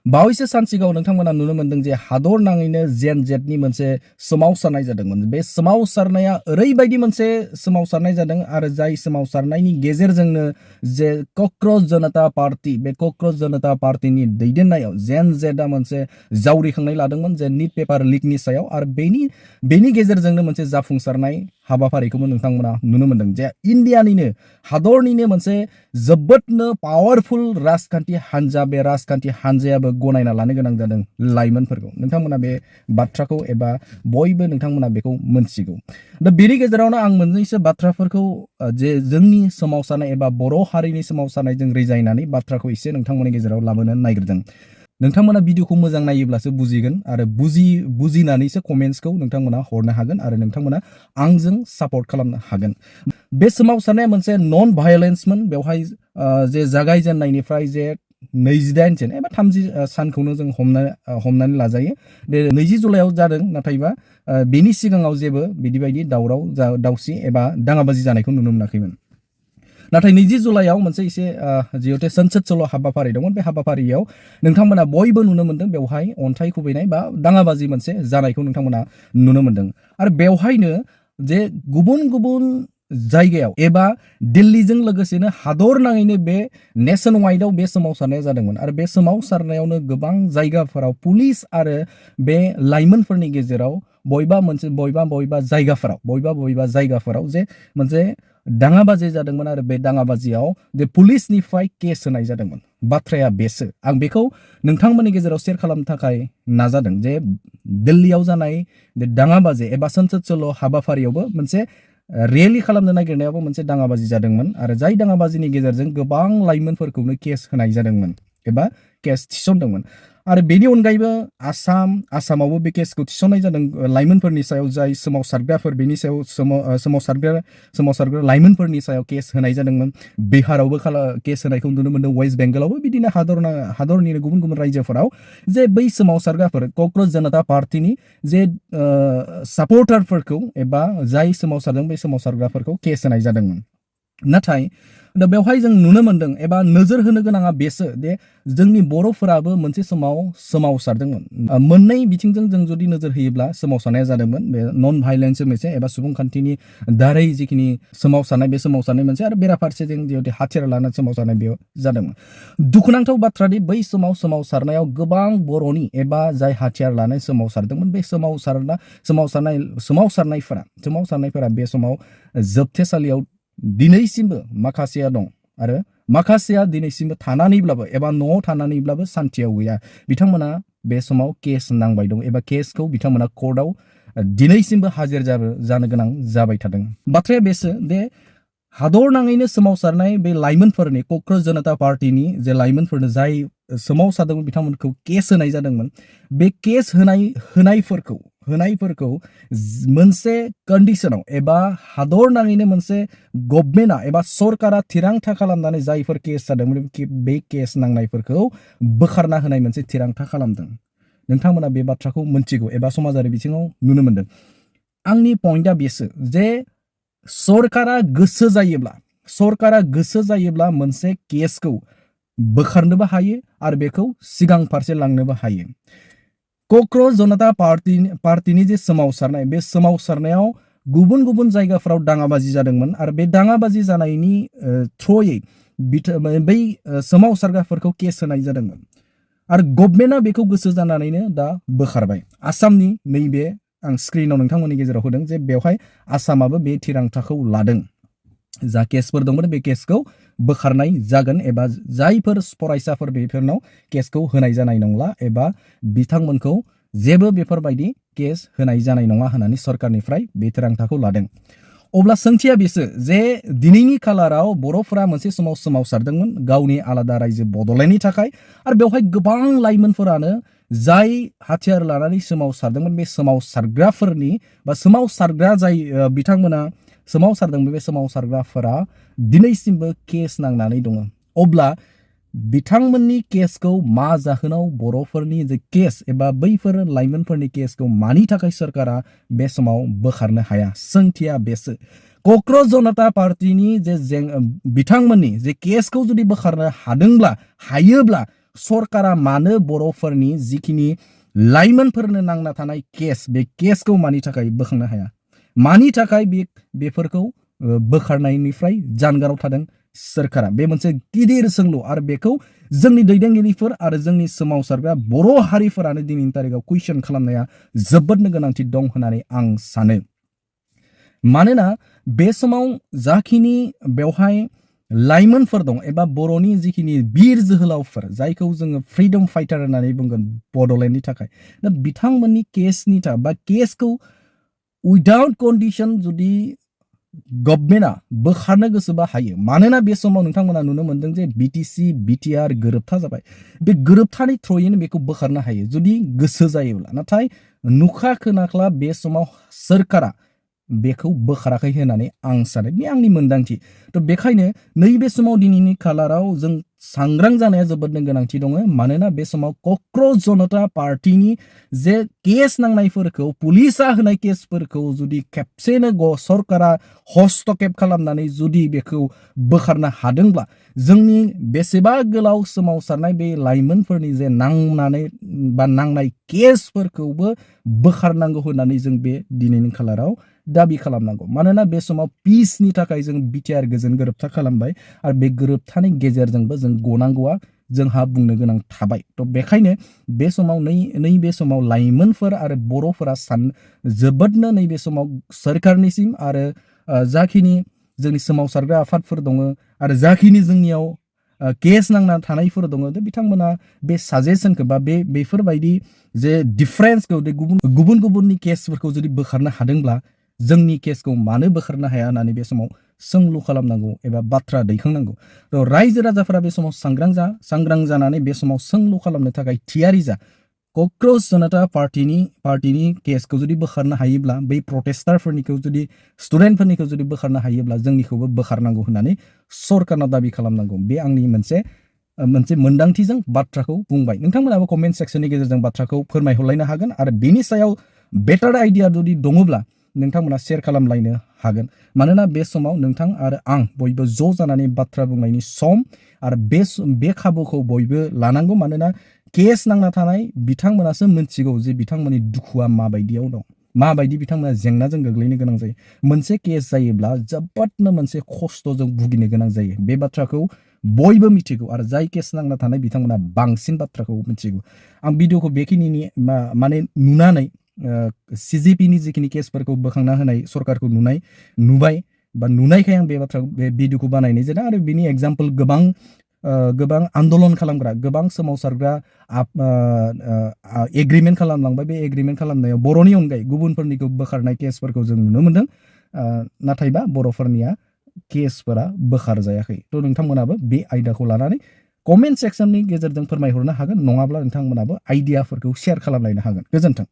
बावैसो सान सिगाङाव नोंथांमोना नुनो मोनदों जे हादर नाङैनो जेनजेटनि मोनसे सोमावसारनाय जादोंमोन। बे सोमावसारनाया ओरैबायदि मोनसे सोमावसारनाय जादों आरो जाय सोमावसारनायनि गेजेरजोंनो जे क'क्राझ जनता पार्टी, बे क'क्राझ जनता पार्टीनि दैदेननायाव जेनजेटआ मोनसे जावरिखांनाय लादोंमोन जे निट पेपार लिकनि सायाव, आरो बेनि गेजेरजोंनो मोनसे जाफुंसारनाय हाबाफारिखौबो नोंथांमोना नुनो मोनदों जे इन्डियानिनो हादरनिनो मोनसे जोबोदनो पावारफुल राजखान्थि हान्जा, बे राजखान्थि हान्जायाबो गनायना लानो गोनां जादों लाइमोनफोरखौ। नोंथांमोना बे बाथ्राखौ एबा बयबो नोंथांमोना बेखौ मोनथिगौ। दा बेनि गेजेरावनो आं मोननैसो बाथ्राफोरखौ जे जोंनि सोमावसारनाय एबा बर' हारिनि सोमावसारनायजों रिजायनानै बाथ्राखौ एसे नोंथांमोननि गेजेराव लाबोनो नागिरदों। नोंथांमोना भिडिअखौ मोजां नायोब्लासो बुजिगोन आरो बुजिनानैसो कमेन्ट्सखौ नोंथांमोना हरनो हागोन आरो नोंथांमोना आंजों सापर्ट खालामनो हागोन। बे सोमावसारनाया मोनसे नन भायलेन्समोन। बेवहाय जे जागायजेननायनिफ्राय जे 28 सान एबा 30 सानखौनो जों हमनानै लाजायो। बे 20 जुलाइआव जादों, नाथायबा बेनि सिगाङाव जेबो बिदिबायदि दावराव दावसि एबा दाङाबाजि जानायखौ नुनो मोनाखैमोन। नाथाय 20 जुलाइआव मोनसे एसे जिहेतु संसद सल' हाबाफारि दंमोन, बे हाबाफारियाव नोंथांमोना बयबो नुनो मोनदों बेवहाय अन्थाइ खुबैनाय बा दाङाबाजि मोनसे जानायखौ नोंथांमोना नुनो मोनदों। आरो बेवहायनो जे गुबुन गुबुन जायगायाव एबा दिल्लीजों लोगोसेनो हादर नाङैनो बे नेशन वाइडआव बे सोमावसारनाया जादोंमोन। आरो बे सोमावसारनायावनो गोबां जायगाफोराव पुलिस आरो बे लाइमोनफोरनि गेजेराव बबेबा जायगाफोराव जे मोनसे दाङाबाजि जादोंमोन आरो बे दाङाबाजियाव जे पुलिसनिफ्राय केस होनाय जादोंमोन। बाथ्राया बेसो, आं बेखौ नोंथांमोननि गेजेराव शेयार खालामनो थाखाय नाजादों जे दिल्लीयाव जानाय बे दाङाबाजि एबा संसद सल' हाबाफारियावबो मोनसे रेलि खालामनो नागिरनायावबो मोनसे दाङाबाजि जादोंमोन आरो जाय दाङाबाजिनि गेजेरजों गोबां लाइमोनफोरखौनो केस होनाय जादोंमोन एबा केस थिसनदोंमोन। आरो बेनि अनगायैबो आसामावबो बे केसखौ थिसननाय जादों लाइमोनफोरनि सायाव, जाय सोमावसारग्राफोर बेनि सायाव सोमावसारग्रा लाइमोनफोरनि सायाव केस होनाय जादोंमोन। बिहारावबो केस होनायखौ नुनो मोनदों, वेस्ट बेंगलावबो बिदिनो हादरनिनो गुबुन गुबुन रायजोफोराव जे बै सोमावसारग्राफोर क'क्राझ जनता पार्टीनि जे सापर्टारफोरखौ एबा जाय सोमावसारदों बे सोमावसारग्राफोरखौ केस होनाय जादोंमोन। नाथाय दा बेवहाय जों नुनो मोनदों एबा नोजोर होनो गोनाङा बेसो दे जोंनि बर'फोराबो मोनसे समाव सोमावसारदोंमोन। मोननै बिथिंजों जों जुदि नोजोर होयोब्ला सोमावसारनाया जादोंमोन। बे नन भायलेन्स मोनसे एबा सुबुंखान्थिनि दारै जिखिनि सोमावसारनाय, बे सोमावसारनाय मोनसे, आरो बेराफारसेजों जिहेतु हाथियार लानानै सोमावसारनाय बेयाव जादोंमोन। दुखुनांथाव बाथ्रादि बै सोमावसारनायाव गोबां बर'नि एबा जाय हाथियार लानाय सोमावसारदोंमोन बे सोमावसारनायफोरा बे समाव जोबथेसालियाव दिनैसिमबो माखासेया दं आरो माखासेया दिनैसिमबो थानानैब्लाबो एबा न'आव थानानैब्लाबो सान्थियाव गैया। बिथांमोना बे समाव केस नांबाय दं एबा केसखौ बिथांमोना कर्टआव दिनैसिमबो हाजिर जानो गोनां जाबाय थादों। बाथ्राया बेसो दे हादर नाङैनो सोमावसारनाय बे लाइमोनफोरनि, क'क्राझ जनता पार्टीनि जे लाइमोनफोरनो जाय सोमावसारदोंमोन बिथांमोनखौ केस होनाय जादोंमोन। बे केस होनायफोरखौ मोनसे कन्डिशनाव एबा हादर नाङैनो मोनसे गभर्नमेन्टआ एबा सरकारा थिरांथा खालामनानै जायफोर केस जादोंमोन बे केस नांनायफोरखौ बोखारना होनाय मोनसे थिरांथा खालामदों। नोंथांमोना बे बाथ्राखौ मोनथिगौ एबा समाजारि बिथिङाव नुनो मोनदों। आंनि पइन्टआ बेसो जे सरकारा गोसो जायोब्ला मोनसे केसखौ बोखारनोबो हायो आरो बेखौ सिगां फारसे लांनोबो हायो। क'क्राझ जनता पार्टीनि जे सोमावसारनाय, बे सोमावसारनायाव गुबुन गुबुन जायगाफोराव दाङाबाजि जादोंमोन आरो बे दाङाबाजि जानायनि थ्रुयै बै सोमावसारग्राफोरखौ केस होनाय जादोंमोन आरो गभर्नमेन्टआ बेखौ गोसो जानानैनो दा बोखारबाय। आसामनि नैबे आं स्क्रिनाव नोंथांमोननि गेजेराव होदों जे बेवहाय आसामाबो बे थिरांथाखौ लादों। जा केसफोर दंमोन बे केसखौ बोखारनाय जागोन एबा जायफोर फरायसाफोर बेफोरनाव केसखौ होनाय जानाय नंला एबा बिथांमोनखौ जेबो बेफोरबायदि केस होनाय जानाय नङा होननानै सरकारनिफ्राय बे थिरांथाखौ लादों। अब्ला सोंथिया बेसो जे दिनैनि खालाराव बर'फोरा मोनसे समाव सोमावसारदोंमोन गावनि आलादा रायजो बदलायनायनि थाखाय, आरो बेवहाय गोबां लाइमोनफोरानो जाय हाथियार लानानै सोमावसारदोंमोन बे सोमावसारग्राफोरनि बा सोमावसारग्रा जाय बिथांमोना सोमावसारदोंमोन बे सोमावसारग्राफोरा दिनैसिमबो केस नांनानै दङ। अब्ला बिथांमोननि केसखौ मा जाहोनाव बर'फोरनि जे केस एबा बैफोर लाइमोनफोरनि केसखौ मानि थाखाय सरकारा बे समाव बोखारनो हाया? सोंथिया बेसो। क'क्राझ जनता पार्टीनि जे बिथांमोननि जे केसखौ जुदि बोखारनो हायोब्ला सरकारा मानो बर'फोरनि जिखिनि लाइमोनफोरनो नांना थानाय केस बे केसखौ मानि थाखाय बोखांनो हाया मानि थाखाय बेफोरखौ बोखारनायनिफ्राय जानगाराव थादों सोरखारा बे मोनसे गिदिर सोंलु आरो बेखौ जोंनि दैदेनगिरिफोर आरो जोंनि सोमावसारग्रा बर' हारिफोरानो दिनैनि तारिखाव कुइसन खालामनाया जोबोदनो गोनांथि दं होननानै आं सानो मानोना बे समाव जाखिनि बेवहाय लाइमोनफोर दं एबा बर'नि जिखिनि बिर जोहोलावफोर जायखौ जोङो फ्रिडम फाइटार होननानै बुंगोन बड'लेण्डनि थाखाय दा बिथांमोननि केसनि थाखाय बा केसखौ उइदाउट कन्डिशन जुदि गभर्नमेन्टआ बोखारनो गोसोबा हायो मानोना बे समाव नोंथांमोना नुनो मोनदों जे बिटिसि बिटिआर गोरोबथा जाबाय बे गोरोबथानि थ्रयैनो बेखौ बोखारनो हायो जुदि गोसो जायोब्ला नाथाय नुखा खोनाख्ला बे समाव सोरखारा बेखौ बोखाराखै होननानै आं सानो बे आंनि मोन्दांथि थ' बेखायनो नैबे समाव दिनैनि खालाराव जों सांग्रां जानाया जोबोदनो गोनांथि दङ मानोना बे समाव क'क्राझ जनता पार्टीनि जे केस नांनायफोरखौ पुलिसा होनाय केसफोरखौ जुदि खेबसेनो सरकारा हस्तक्षेप खालामनानै जुदि बेखौ बोखारनो हादोंब्ला जोंनि बेसेबा गोलाव सोमावसारनाय बे लाइमोनफोरनि जे नांनानै बा नांनाय केसफोरखौबो बोखारनांगौ होननानै जों बे दिनैनि खालाराव दाबि खालामनांगौ मानोना बे समाव पिसनि थाखाय जों बिटिआर गोजोन गोरोबथा खालामबाय आरो बे गोरोबथानि गेजेरजोंबो जों गनांगौआ जोंहा बुंनो गोनां थाबाय थ' बेखायनो बे समाव नैबे समाव लाइमोनफोर आरो बर'फोरा जोबोदनो नैबे समाव सोरखारनिसिम आरो जाखिनि जोंनि सोमावसारग्रा आफादफोर दङ आरो जाखिनि जोंनियाव केस नांना थानायफोर दङ बिथांमोना बे साजेसनखौ बा बेफोरबायदि जे डिफारेन्सखौ गुबुननि केसफोरखौ जुदि बोखारनो हादोंब्ला जोंनि केसखौ मानो बोखारनो हाया होननानै बे समाव सोंलु खालामनांगौ एबा बाथ्रा दैखांनांगौ थ' रायजो राजाफोरा बे समाव सांग्रां जानानै बे समाव सोंलु खालामनो थाखाय थियारि जा क'क्राझ जनता पार्टीनि केसखौ जुदि बोखारनो हायोब्ला बै प्रटेस्टारफोरनिखौ जुदि स्टुडेन्टफोरनिखौ जुदि बोखारनो हायोब्ला जोंनिखौबो बोखारनांगौ होननानै सरकारनाव दाबि खालामनांगौ बे आंनि मोनसे मोन्दांथिजों बाथ्राखौ बुंबाय नोंथांमोनाबो कमेन्ट सेक्सननि गेजेरजों बाथ्राखौ फोरमायहरलायनो हागोन आरो बेनि सायाव बेटार आइडिया जुदि दङब्ला नोंथांमोना शेयार खालामलायनो हागोन मानोना बे समाव नोंथां आरो आं बयबो ज' जानानै बाथ्रा बुंनायनि सम आरो बे खाबुखौ बयबो लानांगौ मानोना केस नांना थानाय बिथांमोनासो मिथिगौ जे बिथांमोननि दुखुआ माबायदियाव दं माबायदि बिथांमोना जेंनाजों गोग्लैनो गोनां जायो मोनसे केस जायोब्ला जोबोदनो मोनसे खस्थ'जों भुगिनो गोनां जायो बे बाथ्राखौ बयबो मिथिगौ आरो जाय केस नांना थानाय बिथांमोना बांसिन बाथ्राखौ मिथिगौ आं भिडिअखौ बेखिनिनि माने नुनानै सिजिपिनि जिखिनि केसफोरखौ बोखांना होनाय सरकारखौ नुबाय बा नुनायखाय आं बे भिडिअखौ बानायनाय जादों आरो बिनि एग्जाम्पल गोबां आन्दलन खालामग्रा गोबां सोमावसारग्रा एग्रिमेन्ट खालामलांबाय बे एग्रिमेन्ट खालामनायाव बर'नि अनगायै गुबुनफोरनिखौ बोखारनाय केसफोरखौ जों नुनो मोन्दों नाथायबा बर'फोरनिया केसफोरा बोखार जायाखै थ' नोंथांमोनाबो बे आयदाखौ लानानै कमेन्ट सेक्सननि गेजेरजों फोरमायहरनो हागोन नङाब्ला नोंथांमोनाबो आइडियाफोरखौ शेयार खालामलायनो हागोन गोजोन्थों।